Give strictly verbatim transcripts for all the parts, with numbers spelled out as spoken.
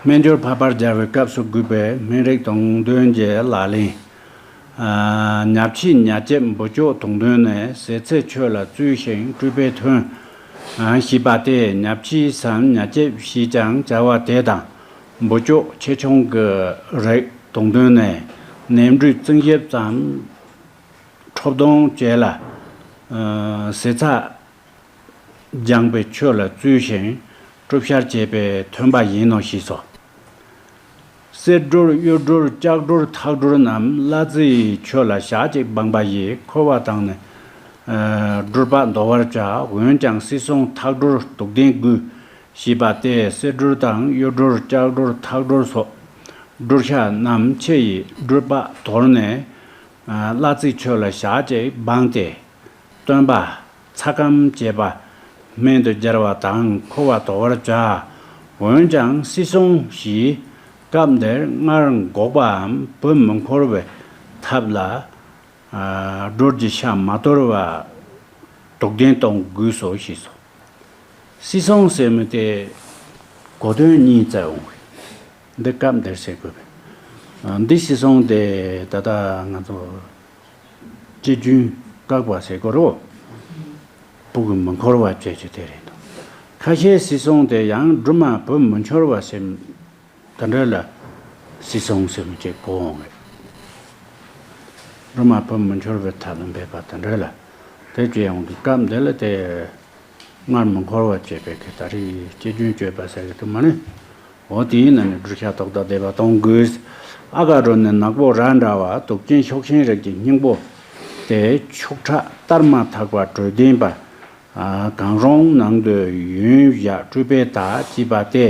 སྨན་སྦྱོར་འཕགས་པར་སྦྱར་བའི་སྐབས་སུ་དགོས་པའི་སྨན་རིགས་དང་དོན་གྱི་ལག་ལེན། ཨ་ཉ་ཕྱིས་ཉ་ལྕེབ་འབུ་ཅོག་དང་དོན་ནས་ཟས་ཚད་ཆོས་ལ་བཙུད་ཞིང་སྤྲུལ་པའི་ཐོན། ཨ་ཞེས་པ་སྟེ་ཉ་ཕྱིས་སམ་ཉ་ལྕེབ་ཞེས་ཀྱང་བྱ་བ་དེ་དང་། འབུ་ཅོག་ཆེ་ཆུང་གི་རིགས་དང་དོན་ནས་ནས་འབྲུ་རྩིང་ཞིབ་ཙམ་ཁྲོ་བརྡུང་བྱས་ལ། ཨ་ཟས་ཚད་སྦྱངས་པའི་ཆོས་ལ་བཙུད་ཞིང་སྤྲུལ་བཤར་བྱས་པའི་ཐོན་པ་ཡིན་ནོ་ཞེས་སོ། གསེར་སྦྲུལ་གཡུ་སྦྲུལ་ལྕགས་སྦྲུལ་ཐག་སྦྲུལ་རྣམས་གླ་རྩིའི་ཆོས་ལ་ཞག་གཅིག་སྦངས་པ་ཡིས་འཁོར་བ་དང་ནི། ཨ་སྦྲུལ་པ་འདོར་བར་བྱ། འོན་ཀྱང་སྲིད་སྲུང་ཐག་སྦྲུལ་དུག་ལྡན་དགོས། ཞེས་པ་སྟེ་གསེར་སྦྲུལ་དང་གཡུ་སྦྲུལ་ལྕགས་སྦྲུལ་ཐག་སྦྲུལ་སོགས་སྦྲུལ་ཤ་རྣམས་ཕྱི་ཡི་སྦྲུལ་པ་དོར་ནས། ཨ་གླ་རྩིའི་ཆོས་ལ་ཞག་གཅིག་སྦངས་ཏེ། སྟོན་པ་ཚ་སྐམ་བཅས་པ་སྨན་དུ་སྦྱར་བ་དང་འཁོར་བ་དོར་བར་བྱ། འོན་ཀྱང་སྲིད་སྲུང་ཞེས་སྐབས་འདིར་སྔར་འགོག་པའམ་བུ་མི་འཁོར་བའི་ཐབས་ལ། ཨ་སྦྲུལ་གྱི་ཤ་མ་དོར་བར་དུག་ལྡན་གཏོང་དགོས་སོ་ཞེས་སོ། སྲིད་སྲུང་ཟེར་མི་དེ་གོ་དོན་གཉིས་བཙལ་འོང་བས། འདི་སྐབས་འདིར་ཟེར་དགོས་པས། ཨ་འདི་སྲིད་སྲུང་དེ་ད་ལྟ་ང་ཚོ་སྐྱེ་རྒྱུན་བཀག་པ་ཟེར་དགོས་རེད། བུ་གུ་མི་འཁོར་བ་བཅས་ཀྱི་དེ་རེད་འདུག་ཁ་ཤས་སྲིད་སྲུང་དེ་ཡང་སྦྲུམ་མ་བུ་མི་འཆོར་བ་ཟེར། དེ་འདྲ་ལ་སྲིད་སྲུང་ཟེར་མི་ཅིག་གོ་འོང་ངེས། སྦྲུམ་མ་བུ་མི་འཆོར་བའི་ཐབས་ལ་འབད་པ་དེ་འདྲ་ལ་དེ་བྱས་ཡོང་དུས་སྐབས་འདི་ལ་དེ་སྔར་མི་འཁོར་བ་བཅས་པའི་གི་ད་རེས་སྐྱེ་རྒྱུན་གཅོད་པ་ཟེར་གི་འདུག་མ་ནི། འོ་དེའི་ནང་ནས་སྦྲུལ་ཤ་དོག་དང་ལྡན་པ་གཏོང་དགོས། ཨ་ག་རུ་ནི་ནག་པོ་ར་འདྲ་བ་དུག་ཅན་ཤོག་ཤིང་རིགས་ཀྱི་སྙིང་པོ་དེ་ཁྱུག་ཁྲག་ལྟར་མ་ཐག་པ་དྲོད་ལྡན་པ། ཨ་གང་རུང་ནང་དུ་ཡོན་བཞག་སྤྲུལ་པའི་དག་ཅེས་པ་སྟེ།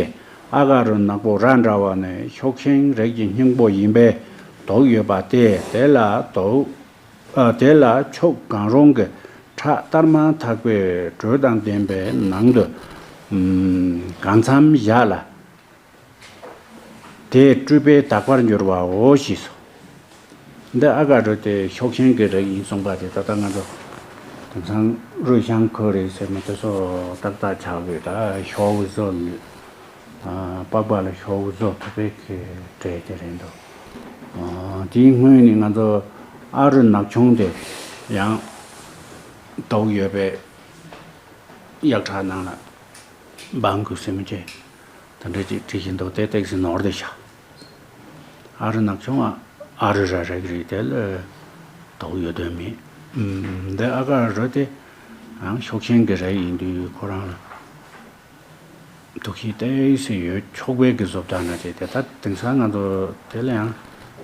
ཨ་ག་རུ་ནག་པོ་ར་འདྲ་བ་ནི་ཤོག་ཤིང་རིགས་ཀྱི་སྙིང་པོ་ཡིན་པས་དུག་ཡོད་པ་སྟེ། དེ་ལ་དུག་ཨ་དེ་ལ་ཁྱུག་གང་རུང་གི་ཁྲག་ལྟར་མ་ཐག་པའི་དྲོད་དང་ལྡན་པའི་ནང་དུ་ཨམ་གང་འཚམ་བཞག་ལ། དེས་སྤྲུལ་པས་དག་པར་འགྱུར་བའོ་ཞེས་སོ། འདི་ཨ་ག་རུ་དེ་ཤོག་ཤིང་གི་རིགས་ཡིན་གསུངས་པ་དེ་ད་ལྟ་ང་ཚོ་དེང་སང་རུས་ཤང་ཁོ་རེ་ཟེར་མི་དེ་ཚོ་ཏག་ཏག་ཆགས་དགོས། ད་ཤོག་བུ་བཟོ་ནི་ཨ་པགས་པ་ལ་ཤོག་བུ་བཟོ་ཐུབ་པའི་གི་གྲས་དེ་རེད་འདུག་ཨ་དེའི་སྔོན་ནས་ང་ཚོ་ཨ་རུ་ནག་ཆུང་དེ་ཡང་དུག་ཡོད་པའི་གཡག་ཁྲག་ནང་ལ་སྦང་དགོས་ཟེར་མི་ཅེས་དེ་འདྲ་ཅིག་བྲིས་བཞིན་འདུག་དེ་ཏོག་ཙམ་ནོར་བསྡད་ཤག་ཨ་རུ་ནག་ཆུང་ཨ་རུ་ར་རེག་རེག་དེ་ལ་དོགས་ཡོད་དོན་མེད། ཨམ་འདི་ཨ་ག་རུ་དེ་ཡང་ཤོག་ཆེན་གྱི་རེག་ཡིན་དུས་ཁོ་རང་ལ་དོགས་གཞི་ཏོག་ཙམ་ཡོད་ཆོག་པའི་གི་བཟོ་ལྟ་ན་བྱས་ཏེ་ད་དེང་སང་ང་ཚོ་དེ་ལ་ཡང་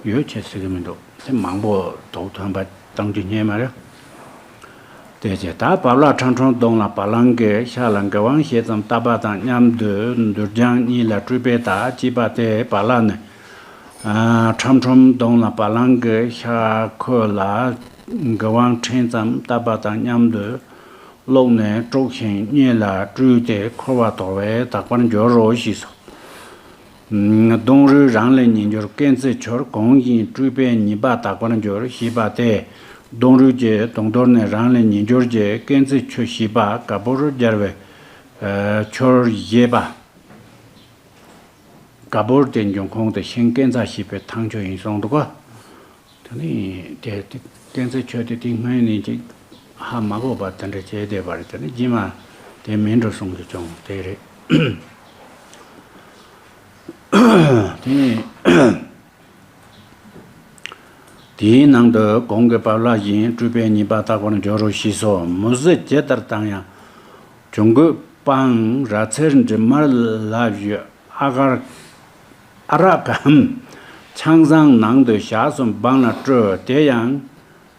ཡོད་ཆེ་ཟེར་གི་མི་འདུག་དེ་མང་པོ་དོགས་ཐོན་པ་བཏང་རྒྱུ་རྙེད་མ་རེད། དེ་རྗེས་ད་བབ་ལ་ཁྲམ་ཁྲོམ་གདོང་ལ་བ་ལང་གི་ཤ་ལ་མགུལ་དབང་ཞེ་ཙམ་བཏབ་པ་དང་མཉམ་དུ་འདུར་རྒྱང་གཉིས་ལ་སྤྲུལ་པའི་དག་ཅེས་པ་སྟེ་བ་ལ་ནི། ཨ་ཁྲམ་ཁྲོམ་གདོང་ལ་བ་ལང་གི་ཤ་ཁོལ་ལ་མགུལ་དབང་ཕྲན་ཙམ་བཏབ་པ་དང་མཉམ་དུ་བླུགས་ནས་དཀྲུགས་ཤིང་གཉིས་ལ་སྤྲུལ་ཏེ་འཁོར་བ་དོར་བས་དག་པར་འགྱུར་རོ་ཞེས་སོ། ཨ་གདོང་རུས་རང་ལས་ཉིས་འགྱུར་རྐན་རྩེ་ཆོད། གོང་བཞིན་སྤྲུལ་པས་ཉེས་པ་དག་པར་འགྱུར་ཞེས་པ་སྟེ། གདོང་རུས་ཀྱི་གདོང་དོར་ནས་རང་ལས་ཉིས་འགྱུར་གྱི་རྐན་རྩེ་ཆོད་ཞེས་པ་ག་པུར་སྦྱར་བའི་ཨ་ཆོད་ཞེས་པ། ག་པུར་དེ་འབྱུང་ཁུངས་དེ་ཤིང་རྐན་ཚ་ཞེས་པའི་ཐང་ཆོད་ཡིན་གསུངས་འདུག་གོ། དེ་ནི་དེ་དེ་རྐན་རྩེ་ཆོད་དེ་དེ་སྔོན་ནས་ཅིག་ཧ་མ་གོ་བར་དེ་འདྲ་བྱས་བསྡད་པ་རེད། དེ་ནི་རྗེས་མ་དེ་མིན་འགྲོ་གསུང་རྒྱུ་བྱུང་། དེ་རེད། དེ་དེའི་ནང་དུ་གོང་གི་བབ་ལ་བཞིན་སྤྲུལ་པས་ཉེས་པ་དག་པར་འགྱུར་རོ་ཞེས་སོ། མུ་ཟི་ཇི་ལྟར་བཏང་ཡང་། གྱོན་གོས་སྤང་ར་ཚེར་འབྲི་མར་ལ་བཞུ། ཨ་གར་ཨ་ར་གམ་ཆང་བཟང་ནང་དུ་ཞག་གསུམ་སྦང་ལ་སྤྲོད། དེ་ཡང་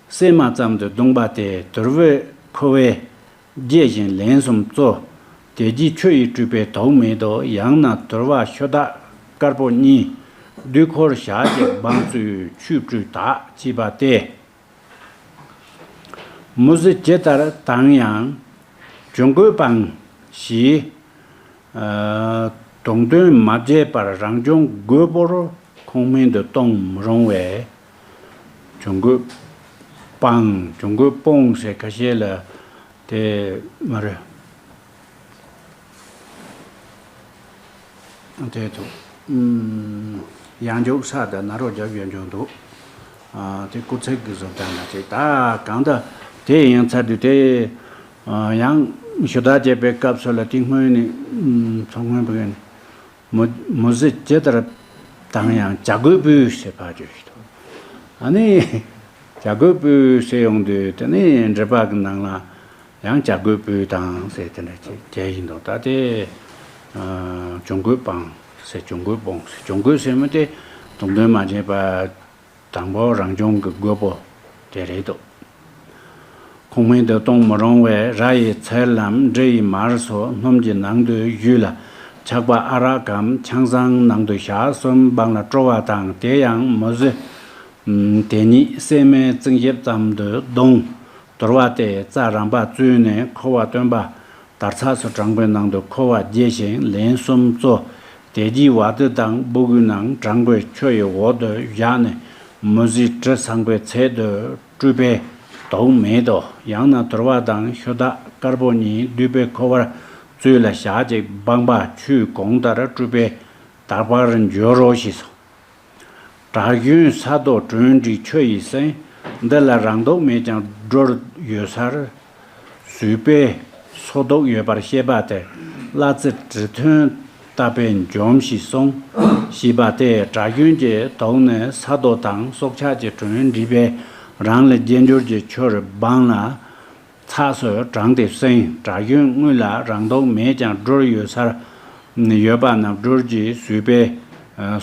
སྲན་མ་ཙམ་དུ་བརྡུངས་པ་དེ་དུར་བས་ཁུ་བས་བརྒྱལ་ཞིང་ལན་གསུམ་བཙོ། དེ་རྗེས་ཆུ་ཡིས་བཀྲུས་པས་དོགས་མེད་དོ། ཡང་ན་དུར་བ་ཤོ་སྟག་དཀར་པོ་གཉིས་དུས་འཁོར་ཞག་གཅིག་སྦང་ཚུལ་ཆུས་བཀྲུས་དག་ཅེས་པ་སྟེ། མུ་ཟི་ཇི་ལྟར་བཏང་ཡང་། གྱོན་གོས་སྤང་ཞེས། ཨ་དོན་དོན་མ་བརྗེད་པར་རང་གྱོན་གོས་པོར་ཁོང་སྨན་དུ་གཏོང་མི་རུང་བས། གྱོན་གོས་སྤང་། གྱོན་གོས་སྤོང་ཟེར་ཁ་ཤས་ལ་དེ་མ་རེད། དེ་དུ་ ཨུམ། ཡང་འཇུག་ས་དང་ན་རོ་རྒྱབ་ཡོད་འཇུག་འདུག་ཨ། དེ་སྐུ་ཚེགས་ཀྱི་བཟོ་ལྟ་ན་ཅིག་ད་གང་ལྟར་དེ་ཡིན་ཚར་དུས་དེ། ཨ། ཡང་ཞུ་དག་བྱེད་པའི་སྐབས་སུ་ལ་དེ་སྔོན་ནས། ཨུམ། མཚོ་སྔོན་པོའི་མུ་མུ་ཟི་ཇི་ལྟར་དང་ཡང་བྱ་རྒོད་སྤུའི་ཞེས་པ་བརྗོད་ཞིག་འདུག་ཨ་ནི་བྱ་རྒོད་སྤུའི་ཟེར་ཡོང་དུས་དེ་ནི་འགྲེལ་པ་གི་ནང་ལ། ཡང་བྱ་རྒོད་སྤུའི་དང་ཟེར་དེ་འདྲ་ཅིག་བྱས་ཡིན་འདུག་ད་དེ། ཨ། བྱ་རྒོད་སྤུའི་ཟེར། བྱ་རྒོད་སྤུའི་ཟེར། བྱ་རྒོད་ཟེར་མི་དེ་དུང་འདོན་མ་བྱས་པ་དང་པོ་རང་བྱུང་གི་རྒོད་པོ་དེ་རེད་འདུག་ཁོང་མིང་དུ་གཏོང་མི་རུང་བས་ར་ཡི་ཚལ་ལམ་འབྲི་ཡི་མར་སོགས་སྣུམ་གྱི་ནང་དུ་བཞུས་ལ། ཆག་པ་ཨ་རག་གམ་ཆང་བཟང་ནང་དུ་ཞག་གསུམ་སྦངས་ལ་བཀྲུ་བ་དང་། དེ་ཡང་མུ་ཟི་དེ་ཉིད་སྲན་མའི་རྩིང་ཞིབ་ཙམ་དུ་བརྡུང་། དུར་བ་སྟེ་རྩྭ་རམ་པ་བཙོས་ནས་ཁུ་བ་བཏོན་པ་དར་ཚགས་སུ་དྲངས་པའི་ནང་དུ་ཁུ་བ་བརྒྱུས་ཤིང་ལན་གསུམ་བཙོ། དེ་རྗེས་བ་ཏི་དང་སྦུ་གུའི་ནང་དྲངས་པའི་ཆུ་ཡི་འོག་ཏུ་བཞག་ནས་མུ་ཟིའི་དྲི་བཟང་པོའི་ཚལ་དུ་བཀྲུས་པས་དོགས་མེད་དོ། ཡང་ན་དུར་བ་དང་ཤུ་དག་དཀར་པོ་གཉིས་བསྡུས་པའི་ཁུ་བར་བཙོས་ལ་ཞག་གཅིག་སྦངས་པ་ཆུས་གོང་ལྟར་བཀྲུས་པས་དག་པར་འགྱུར་རོ་ཞེས་སོ། དྲག་ཞོན་ས་རྡོ་དྲོན་འབྲས་ཆུ་ཡིས་ཟིན། འདི་ལ་རང་དོགས་མེད་ཀྱང་སྦྲུལ་ཡོད་སར་ཟུས་པས་སོ་དོགས་ཡོད་པར་བཤད་པ་དེ་གླ་རྩི་གྲི་ཐུན་བཏབ་པས་འཇོམས་ཞེས་གསུངས། ཞེས་པ་སྟེ་དྲག་ཞོན་གྱི་དོགས་ནི་ས་རྡོ་དང་སྲོག་ཆགས་ཀྱི་དྲོན་འབྲས་པས་རང་ལ་རྒྱས་འགྱུར་གྱི་ཆུར་སྦངས་ལ། ཚགས་སུ་དྲངས་ཏེ་ཟིན། དྲག་ཞོན་དངུལ་ལ་རང་དོགས་མེད་ཀྱང་སྦྲུལ་ཡོད་སར་ཡོད་པ་ན་སྦྲུལ་གྱིས་ཟུས་པས་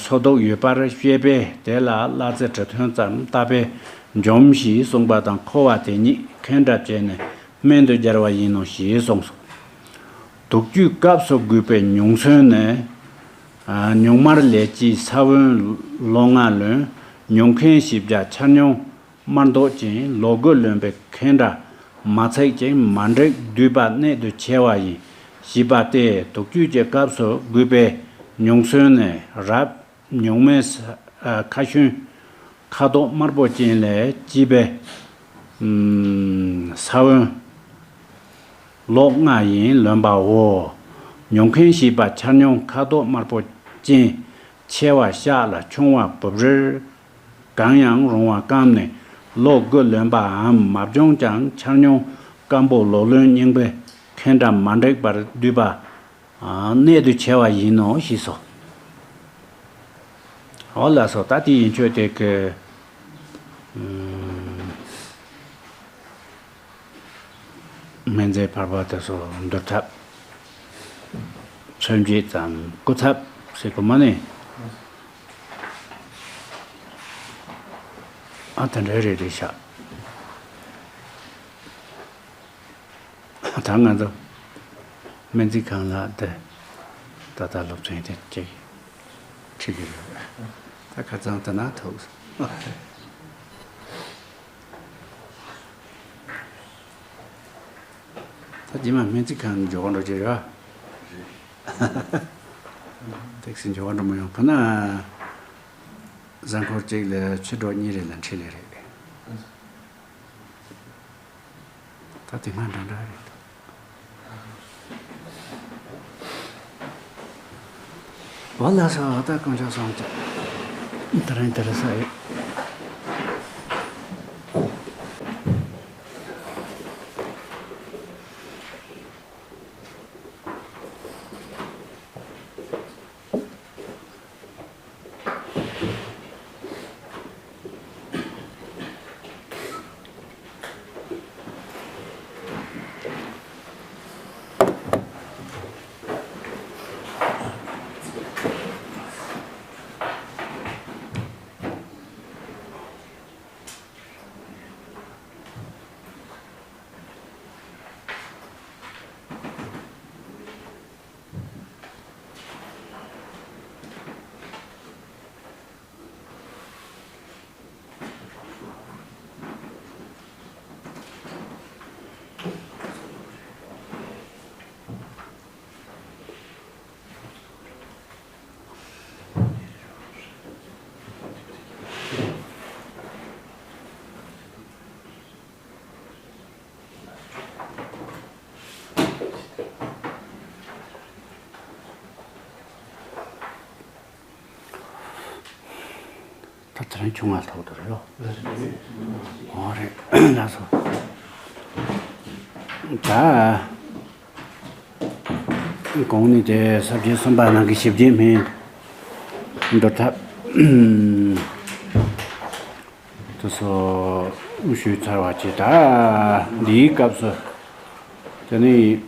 སོ་དོགས་ཡོད་པར་བཤད་པས་དེ་ལ་གླ་རྩི་གྲི་ཐུན་ཙམ་བཏབ་པས་འཇོམས་ཞེས་གསུངས་པ་དང་ཁུ་བ་དེ་ཉིད་ཁེན་འདྲ་བྱས་ནས་སྨན་དུ་སྦྱར་བ་ཡིན་ནོ་ཞེས་གསུངས་སོ། དུག་ཆུའི་སྐབས་སུ་དགོས་པའི་ཉུང་སོན་ནི། ཉུང་མར་ལས་ཀྱི་ས་བོན་ལོ་ལྔ་ལོན། ཉུང་ཁེན་བཞི་བརྒྱ་ཆར་ཉུང་མར་འདོགས་ཅིང་ལོ་དགུ་ལོན་པའི་ཁེན་འདྲ་མ་ཚིག་ཅིང་མ་འགྲིག་བསྡུས་པ་གནད་དུ་ཆེ་བ་ཡིན། ཞེས་པ་སྟེ་དུག་ཆུ་གི་སྐབས་སུ་དགོས་པའི་ཉུང་སོན་ནི་རབ་ཉུང་མའི་ས་ཁ་ཤུན་ཁ་དོག་དམར་པོ་ཅན་ལས་སྐྱེས་པའི་ས་བོན་ལོ་ལྔ་ཡིན་ལོན་པའོ། ཉུང་ཁེན་ཞེས་པ་ཆར་ཉུང་ཁ་དོག་དམར་པོ་ཅན་ཆེ་བ་ཤ་ལ་ཆུང་བ་བུབ་རིལ། གང་ཡང་རུང་བ་སྐམ་ནས་ལོ་དགུ་ལོན་པའམ་མ་བྱུང་ཀྱང་ཆར་ཉུང་སྐམ་པོ་ལོ་ལོན་རྙིང་པའི་ཁེན་འདྲ་མ་འགྲིག་པར་བསྡུས་པ་གནད་དུ་ཆེ་བ་ཡིན་ནོ་ཞེས་སོ། འོ་ལགས་སོ། ད་དེ་ཡིན་ཆོས་དེ་གི་སྨན་རྫས་བར་པ་དེ་ཚོ་འདུལ་ཐབས། མཚོན་བྱེད་ཙམ་བསྐུལ་ཐབས་ཟེར་གོ་མ་ནི། ཨ་དེ་འདྲའི་རེད་རེད་ཤག་ད་ང་ཚོ་སྨན་རྩིས་ཁང་ལ་དེ་ད་ལྟ་སློབ་ཚན་དེ་གཅིག་ཁྲིད་ཀྱི་རེད། ད་ཁ་རྩང་དེ་ན་ཐུག་ད་རྗེས་མ་སྨན་རྩིས་ཁང་འཇོག་འགྲོ་གི་རེད་བ། ཏེག་སི་འཇོག་འགྲོ་མ་ཡོང་ཁོ་ན། གཟའ་འཁོར་གཅིག་ལ་ཕྱི་དྲོ་གཉིས་རེ་ལ་འཁྲིད་ལེ་རེད། ད་དེ་སྔ་འདྲ་འདྲ་རེད། འོ་ལགས་སོ། ད་དཀོན་མཆོག་གསུམ་གྱིས་དེ་རིང་དེ་རིང་ས་ཡོད། ད་དེ་རིང་ཆུང་ང་ཐོག་ཏུ་རེད་ལོ། འོ་རེད། ལགས་སོ། ད་གོང་ནས་དེ་ས་བཅད་གསུམ་པ་ནང་གི་ཞི་བདེའི་སྨན་འདོར་ཐབས་དེ་ཚོ་ཞུས་ཚར་བ་བྱས། ད་འདིའི་སྐབས་སུ་དེ་ནི།